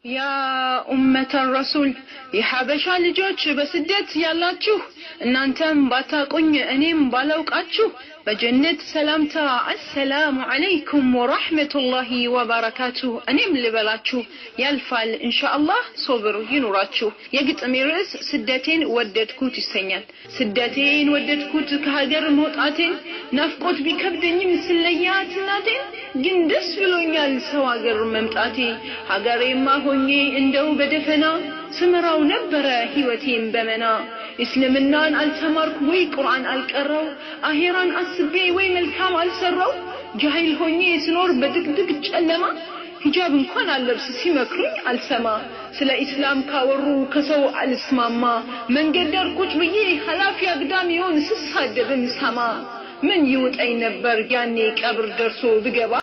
ያ ኡመተ ረሱል፣ የሐበሻ ልጆች በስደት ያላችሁ፣ እናንተም ባታቁኝ እኔም ባላውቃችሁ በጀነት ሰላምታ አሰላሙ ዓለይኩም ወራህመቱላሂ ወበረካቱ እኔም ልበላችሁ። ያልፋል ኢንሻአላህ፣ ሶብር ይኑራችሁ። የግጥሜ ርዕስ ስደቴን ወደድኩት ይሰኛል። ስደቴን ወደድኩት ከሀገር መውጣቴን፣ ናፍቆት ቢከብደኝም ስለያት እናቴን፣ ግን ደስ ብሎኛል ሰው ሀገር መምጣቴ። ሀገሬማ ሆኜ እንደው በደፈና ስመራው ነበረ ህይወቴን በመና። እስልምናን አልተማርኩ ወይ ቁርአን አልቀራው፣ አሄራን አስቤ ወይ መልካም አልሰራው። ጃሂል ሆኜ ስኖር በድቅድቅ ጨለማ፣ ሂጃብ እንኳን አልለብስ ሲመክሩኝ አልሰማ። ስለ ኢስላም ካወሩ ከሰው አልስማማ፣ መንገድ ዳር ቁጭ ብዬ ኃላፊ አግዳሚውን ስሳደብም ሰማ። ምን ይውጠኝ ነበር ያኔ ቀብር ደርሶ ብገባ?